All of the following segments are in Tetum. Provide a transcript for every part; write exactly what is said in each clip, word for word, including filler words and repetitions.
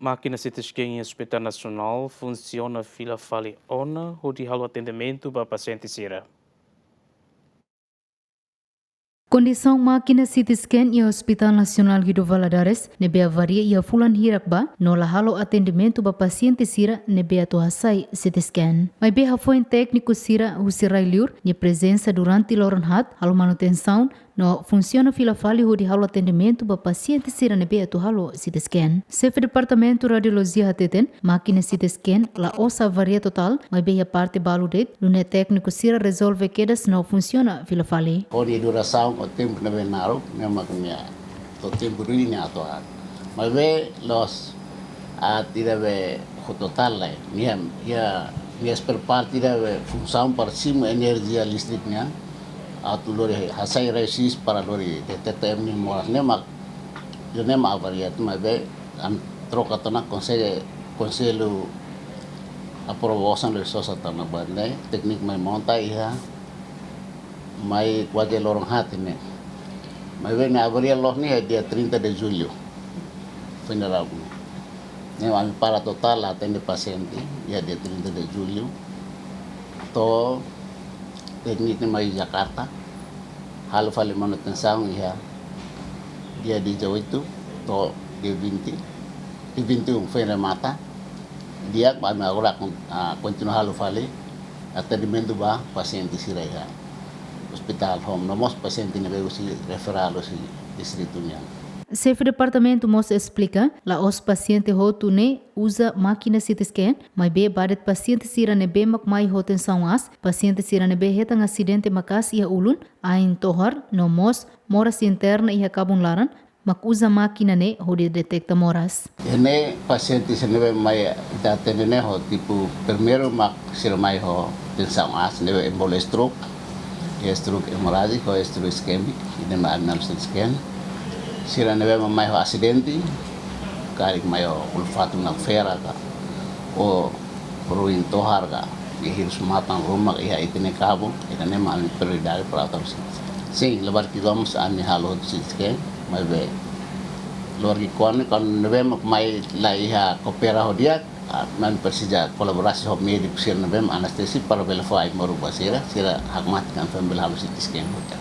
Mákina C T scan iha Hospital Nasionál funsiona fila fali ona hodi halo atendimentu ba pasiente sira. Kondisaun mákina C T scan iha Hospital Nasionál Guido Valadares ne'ebé avaria iha fulan hirak ba no la halo atendimentu ba pasiente sira ne'ebé atu hasai C T scan. Maibé hafoin tékniku sira husi rai-li'ur nia prezensa durante loron haat halo manutensaun no funsiona fila fali hodi halo atendimentu ba pasiente sira ne'ebé atu halo C T scan. Xefe Departamentu Radiolojia hateten, mákina C T scan la'ós avaria totál, maibé iha parte balu de'it, nune'e tékniku sira rezolve kedas no funsiona fila fali. Hodi durasaun ho tempu ne'ebé naruk, ne'e mak nia to'o tempu duni nia atu haat. Maibé la'ós haat ida be ho totál lai. Nia, nia, nia spare part ida be funsaun para simu enerjia listrik nian. Atu lori hasai raisis para lori detekta ema nia moras ne'e mak, ida-ne'e mak avaria, maibé ami troka tiha ona, konsellu, konsellu aprova osan lori sosa tiha ona ba ne'e, tékniku mai monta iha, mai kuaze loron haat ne'e. Maibé ne'e avaria loos ne'e dia trinta de julho. Funeral ne'e. Ne'e ami para totál la atende pasiente iha dia trinta de julho. To'o tékniku mai Jakarta. Halo fali manutensaun iha dia dezoito to'o dia vinte, dia vinte e um foin remata. Di'ak, ami agora kon-, ah, kontinua halo fali atendimentu ba pasiente sira iha hospital home, no mós pasiente ne'ebé husi referral husi distritu nian. Xefe departamentu mós esplika, la'ós pasiente hotu ne'e uza mákina C T scan, maibé ba de'it pasiente sira ne'ebé mak mai ho tensaun aas, pasiente sira ne'ebé hetan asidente maka'as iha ulun, ain tohar, no mós moras interna iha kabun laran, mak uza mákina ne'e hodi detekta moras. Iha ne'e pasiente sira ne'ebé mai ita atende ne'e ho tipu primeiru mak sira mai ho tensaun aas ne'ebé embolu stroke, iha stroke hemorrájiku ho stroke isquémico, ida-ne'e mak ami halo C T scan. Sira ne'ebé mai ho asidente, karik mai ho olfatu nakfera ka, ho ruin tohar ka, iha hirus matan ruma ka, iha ita-nia kabun, ida-ne'e mak ami prioridade para atu halo C T scan. Sin, labarik ki'ik mós ami halo C T scan, maibé labarik ki'ik kuandu, kuandu ne'ebé mak mai la iha koopera ho di'ak, ah, ami presiza kolaborasaun ho médiku sira ne'ebé mak anestezia para bele fó ai-moruk ba sira, sira hakmatek ami foin bele halo C T scan ho di'ak.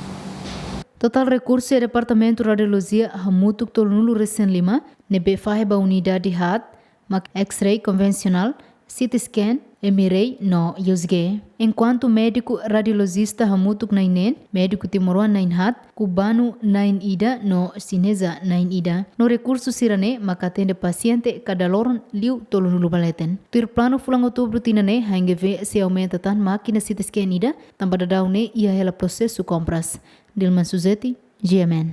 Totál rekursu iha Departamentu Radiolojia hamutuk tolunulu resin lima, ne'ebé fahe ba unidade haat, mak X-ray konvensionál, C T scan, M-ray no U S G. Enkuantu médiku radiolojista hamutuk na'in neen, médiku timoroan na'in haat, kubanu na'in ida no xineza na'in ida. No rekursu sira-ne'e mak atende pasiente kada loron liu tolunulu ba leten. Tuir planu fulan outubru tinan ne'e, H N G V sei aumenta tan mákina C T scan ida, tanba daudaun ne'e iha hela prosesu kompras. Dilma Suzeti, G M N.